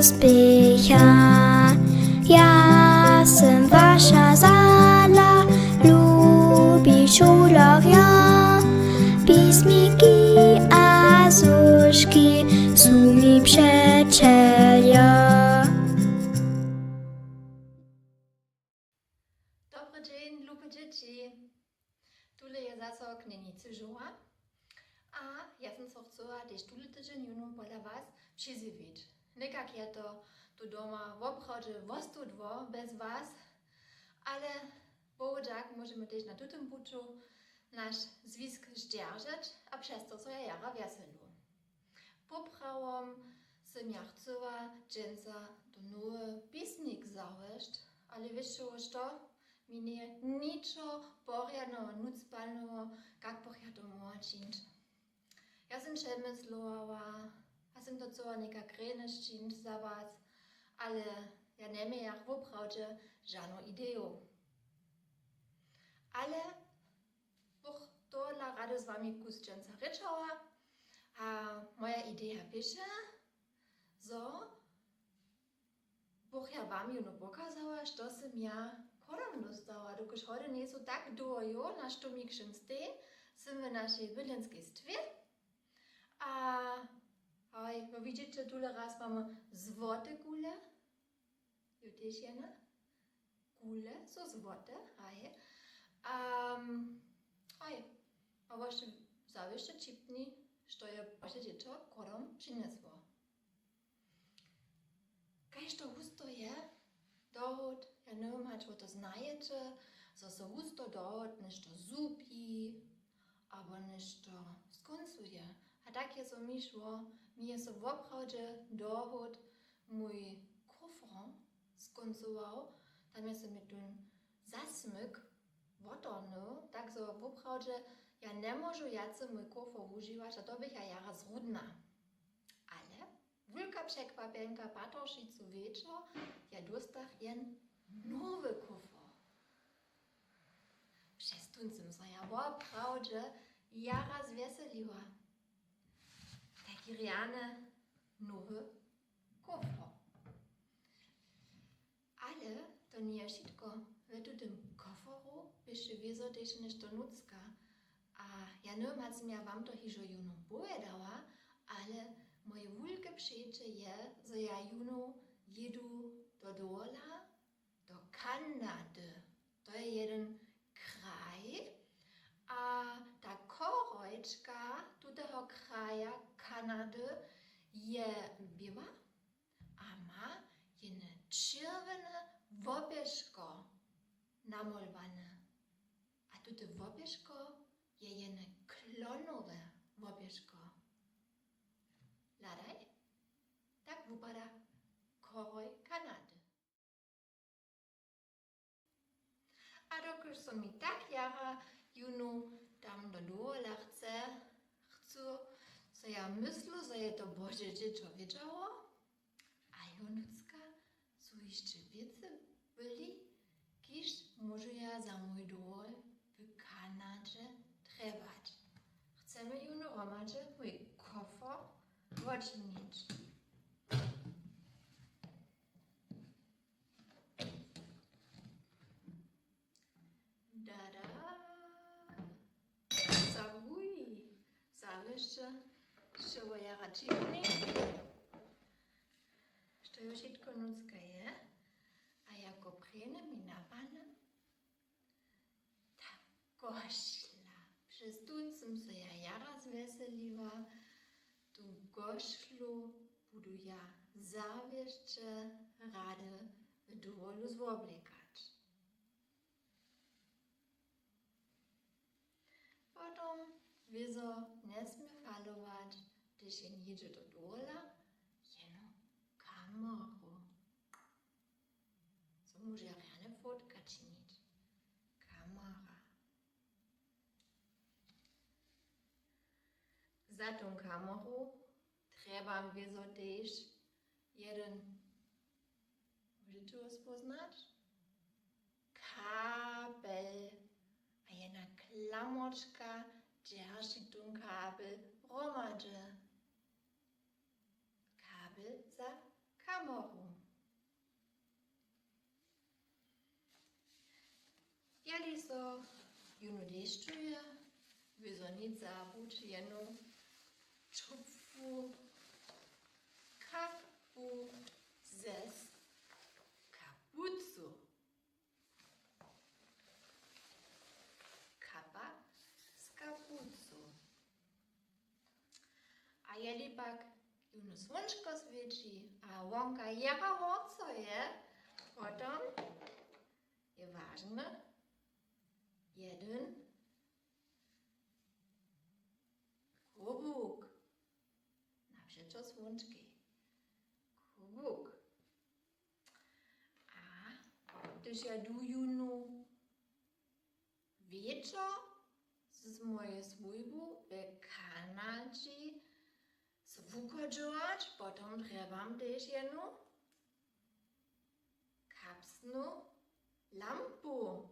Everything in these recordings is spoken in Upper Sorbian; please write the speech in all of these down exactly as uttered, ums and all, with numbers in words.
Spěcha. Ja sym waša Zala, lubi šulerjo, pismiki a zóški su mi přećeljo. Dobry dźeń, lube dźěći. Tule je zaso knjeni cyžowa. A ja sym so chcyła tež tule tydźeń jónu pola was přizjewić. Někak je to tu doma woprawdźe wostudło bez was, ale bohudźak móžemy tež na tutym puću naš zwisk zdźeržeć a přez to so ja jara wjeselu. Poprawom sym ja chcyła dźensa do nowy pismik zawěsć, ale wěsće što? Mi njeje ničo porjadneho nutřpalneho, kak bych ja to móhła čińć. Ja sym přemyslowała a sym to chcyła někak rjenje čińć za was, ale ja njemějach woprawdźe žanu ideju. Ale bych tohodla rady z wami kus dźensa rěčała. A moja ideja běše, zo bych ja wam jónu pokazała, što sym ja kodom dóstała, dokelž hody njejsu tak dołho jo, na što mi kšym stej, sym w našej bydlenskej stwě. A haj, wo widźeće, tule raz mamy złote kule. Jo, tež jene. Kule su złote, haj. Um, haj, a waše zawěsće ćipni, što je waše dźěćo kodom přinjesło. Kaž to husto je, dohód, ja njewěm, hač wo to znajeće, zo so husto dohód něšto zhubi abo něšto skóncuje. A tak je so mi šło, mi je so woprawdźe dohód mój kufr skóncował, tam je so mi tón zasmyk wotorhnył, tak zo woprawdźe ja njemóžu wjace mój kufr wužiwać a to běch ja jara zrudna. Ale wulka překwapjenka, patoršicu wječor ja dóstach jen nowy kufr. Přez tón sym so ja woprawdźe jara zwjeseliła. Taki rjany nowy kufr. Ale to njeje wšitko. W tutym kufru běše wězo tež něšto nutřka. A ja njewěm, hač sym ja wam to hižo jónu powědała, ale moje wulke přeće je, zo ja jónu jědu do dola, do Kanady. To je jedyn kraj. A ta chorhojčka tuteho kraja Kanady je běła a ma jene čerwjene łopěžko namolowane. A tute łopěžko je jene klonowe łopěžko. Hladaj, tak wupada chorhoj Kanady. A dokelž so mi tak jara jónu tam do dowola chce, chcu, so ja myslu, zo je to Bože dźěćo wědźało, a jo nutřka su hišće wěcy byli, kiž móžu ja za mój dowol w Kanadźe trjebać. Chcemy jónu hromadźe mój kufr wočinić. Dada. Zahuj. Zawěsće, što wo jara ćipni, što jo wšitko nutřka je. A jako prěnje mi napadny ta košla. Přez tón sym so ja jara zwjeseliła. Tu košlu budu ja zawěsće rady w dowolu zwoblekać. Potom wězo njesmě falować, hdyž jen jědźe do dowola, jenu kameru. So móže rjane fotka činić. Kamera. Za tą kameru trjebam wězo tež jedyn, móžeće ho spóznać? Kabel. A jedna klamorčka dźerži tón kabel hromadźe. Kabel za kamoru. Jeli so jónu dešćuje, wězo nic zabuć, jenu čupwu kapu zes kapucu. Kapa z kapucu. A jeli pak jónu słónčko swěći a wonka jara horco je, potom je wažny jedyn kłobuk. Napřećo słónčkej. Kłobuk. A hdyž ja du jónu wječor z mojeje swójbu w Kanadźi so wuchodźować, potom trjebam tež jenu kapsnu lampu.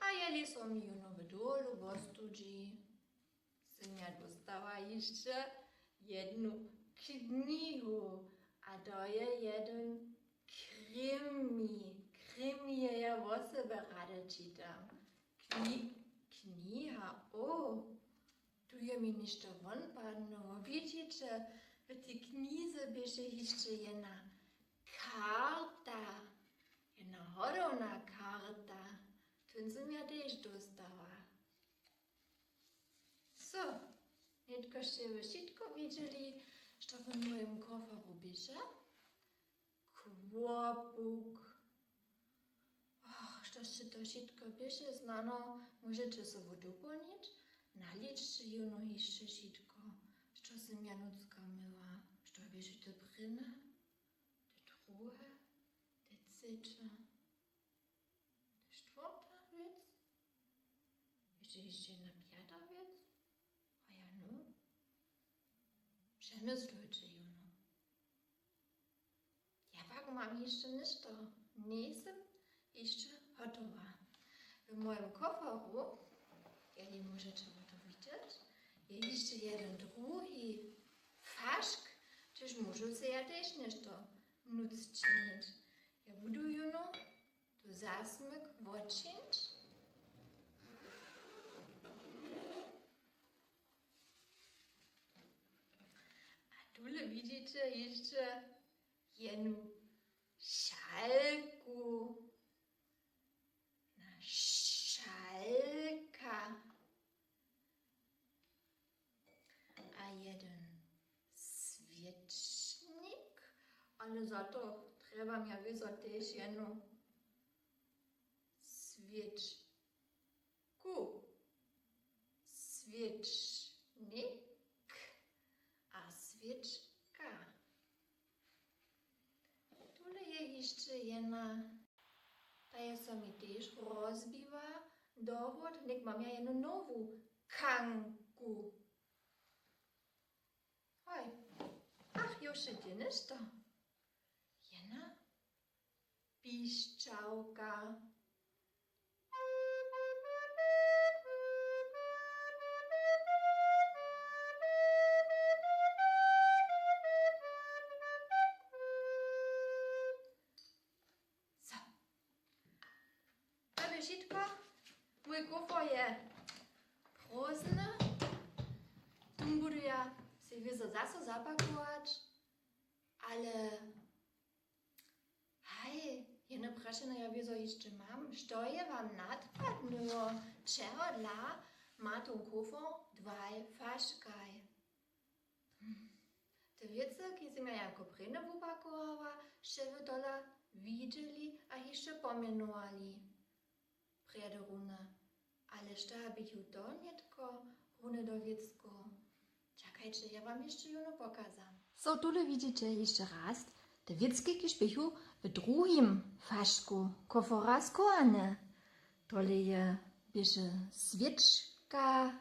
A jeli so mi jónu w dólu wostudźi, sym ja dóstała hišće jednu knihu, a to je jedyn krimi. Krimije ja wosebje rady čitam. Kni-, kniha, o, tu je mi něšto wonpadnyło. Widźiće, w tej knize běše hišće jedna karta, jedna hodowna karta. Tón sym ja tež dóstała. So, nětko sće wy wšitko widźeli, što w mojim koforu běše. Kłopuk. Och, što sće to wšitko běše, snano móžeće sobu dopołnić. Naličće jónu hišće wšitko, što sym ja nutřka měła, što běše te prěnje, te druhe, te třeće. Štwórta wěc? Hišće, hišće jedna pjata wěc? A ja, no. Přemyslujće jónu. Ja pak mam hišće něšto. Njejsym hišće hotowa. W mojim koforu, jeli móžeće wo to widźeć, je hišće jedyn druhi fašk, hdźež móžu sej ja tež něšto nutř činić. Ja budu jónu tu zasmyk wočińć. A tule widźiće hišće jednu šalku. Na šalka. A jedyn swěčnik, ale za to trjebam ja wězo tež jednu swěčku. Swěčnik a swěčka. Tule je hišće jedna, ta je so mi tež rozbiła, dohód, něk mam ja jednu nowu kanku. Hoj, ach, jo, wšitko něšto. Jedna pišćałka. So. To bě wšitko. Mój kofor je prózdny. Tón budu ja sej wězo zaso zapakować. Ale haj, jedno prašenje ja wězo hišće mam. Što je wam nadpadnyło wčehodla? Ma tón kofor dwaj faškaj. Te wěcy, kiž sym ja jako prěnje wupakowała, sće wy tola widźeli a hišće pomjenowali prjedy runje. Ale što běchu to nětko runje do wěckow? Čakajće, ja wam hišće jónu pokazam. So, tule widźiće hišće raz te wěcki, kiž běchu w druhim fašku kofora schowane. Tole je, běše swěčka,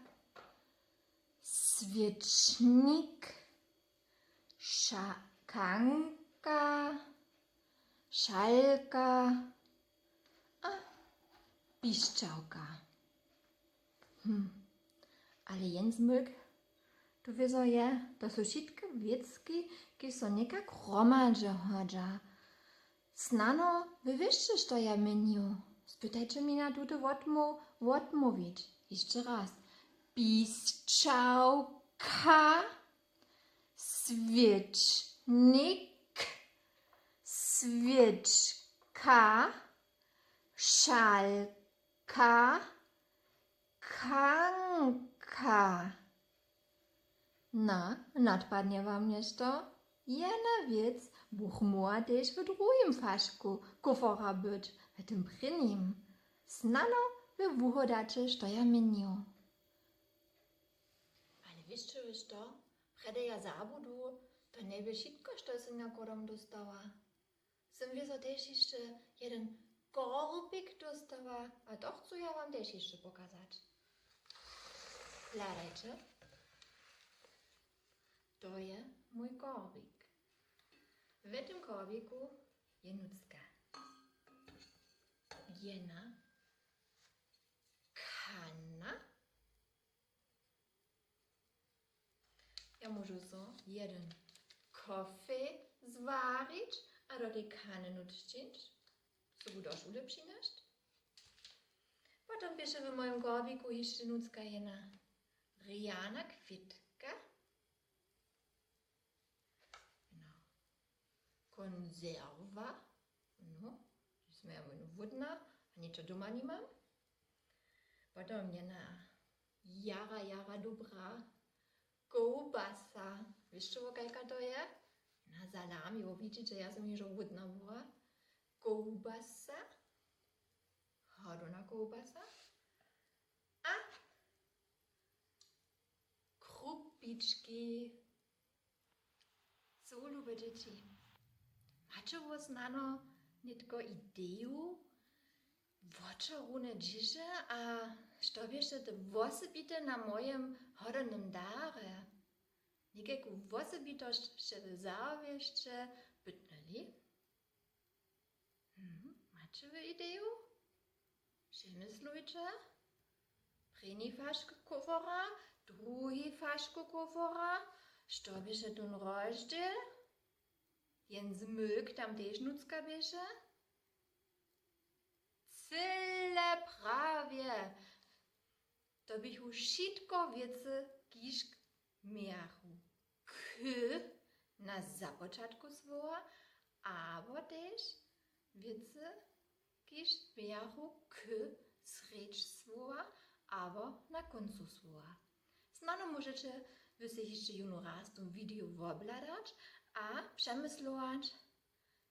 swěčnik, ša-, kanka, šalka a pišćałka. Hm. Ale Jens Mülk, Tu wězo je, to su wšitke wěcki, kiž so někak hromadźe hodźa. Snano wy wěsće, što ja měnju. Spytajće mi na tute wotmoł-, wotmołwić. Hišće raz. Pišćałka, swěčnik, swěčka, šalka, kanka. Na, nadpadnje wam něšto? Jena wěc buch móhła tež w druhim fašku kufora być, w tym prěnim. Snano wy wuhodaće, što ja měnju. Ale wěsće wy što? Prjedy ja zabudu, to njebě wšitko, što sym ja kodom dóstała. Sym wězo tež hišće jeden korbik dóstała, a to chcu ja wam tež hišće pokazać. Hladajće. To je mój korbik. W tym korbiku je nutřka jena kana. Ja móžu so jeden kofej zwarić a do tej kany nutř čińć, sobu do šule přinjesć. Potom běše w mojim korbiku hišće nutřka jedna rjana kwětka. No. Konserwa. No, smy ja mój wódna, a něčo doma nimam. Potom jedna jara, jara dobra kołbasa. Wěsće wo, kajka to je? Na salami, wo widźiće, ja sym hižo wódna była. Kołbasa. Hodowna kołbasa. A krupički. Co, lube dźěći, maće wo snano nětko ideju, wo čo runje dźěše a što běše te wosebite na mojim hodownym darje? Někajku wosebitosć sće wy zawěsće pytnyli? Hm, maće wy ideju? Přemyslujće. Prěni fašk kufora, druhi fašk kufora, što běše tón rozdźěl? Jen zmylk tam tež nutřka běše? Cyle prawje. To běchu wšitko wěcy, kiž mějachu k na započatku słowa, abo tež wěcy, kiž mějachu k srjedź słowa abo na kóncu słowa. Snano móžeće wy sej hišće jónu raz tón video wobhladać a přemyslować,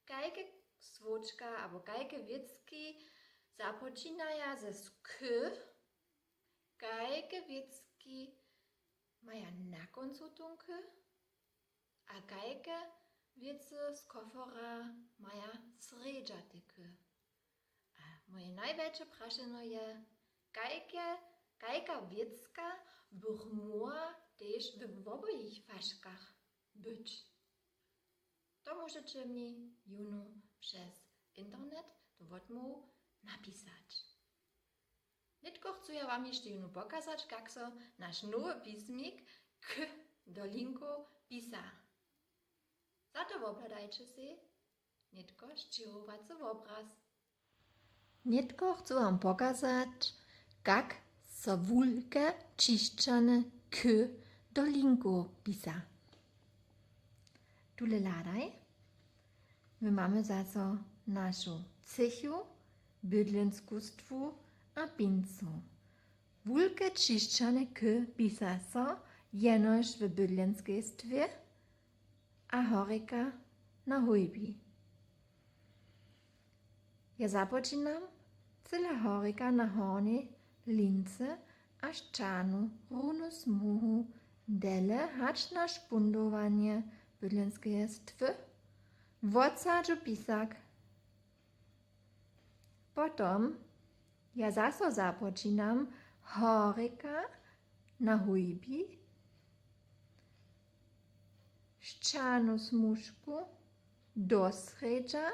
kajke słowčka abo kajke wěcki započinaja ze k, kajke wěcki maja na kóncu tón k a kajke wěcy z kofora maja srjedźate k. A moje najwjetše prašenjo je, kajke, kajka wěcka bych móhła tež we wobojich faškach być? To móžeće mi jónu přez internet tu wotmołwu napisać. Nětko chcu ja wam hišće jónu pokazać, kak so naš nowy pismik k do linkow pisa. Za to wobhladajće sej nětko sćěhowacy wobraz. Nětko chcu wam pokazać, kak so wulke ćišćane k do linkow pisa. Tule hladaj. My mamy zaso našu třěchu, bydlensku stwu a pincu. Wulke ćišćane k pisa so jenož w bydlenskej stwě a horjeka na hojbi. Ja započinam cyle horjeka na hornjej lince a šćahnu runu smuhu dele hač na špundowanje bydlenskeje stwy, wotsadźu pisak. Potom ja zaso započinam horjeka na hojbi, šćahnu smužku do srjedźa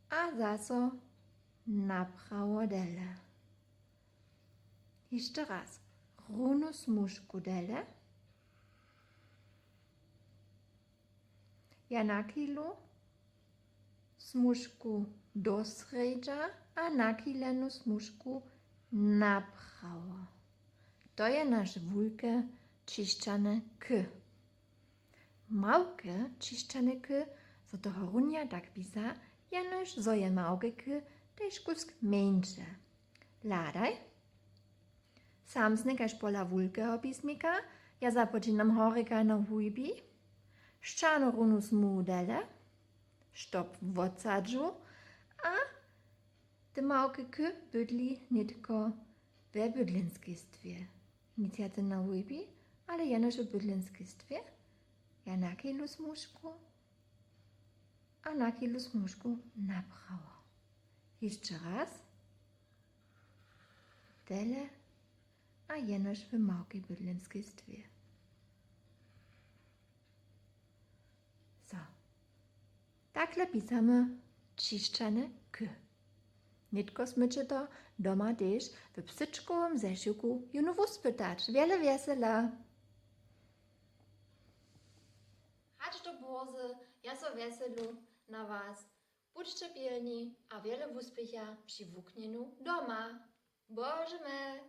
a zaso naprawo dele. Hišće raz, runu smužku dele, Ja nachylu smužku do srjedźa a nachylenu smužku naprawo. To je naše wulke ćišćane k. Małke ćišćane k so toho runja tak pisa, jenož zo je małke k tež kusk mjeńše. Hladaj. Sam snikaš pola wulkeho pismika, ja započinam horikaj na hujbi, šćanu runu smuhu dele, štop wotsadźu a te małke k bydli nětko we bydlenskej stwě. Nic wjace na hujbi, ale jenož we bydlenskej stwě. Ja nachylu smužku a nachylu smužku naprawo. Hišće raz. Tele a jenož w małkej bydlenskej stwě. So. Takle pisamy ćišćane k. Nětko smyće to doma tež w psyčkowym zešiwku jónu wuspytać. Wjele wjesela. Hač do bórze, ja so wjeselu na was. Budźće pilni a wjele wuspěcha při wuknjenju doma. Božemy!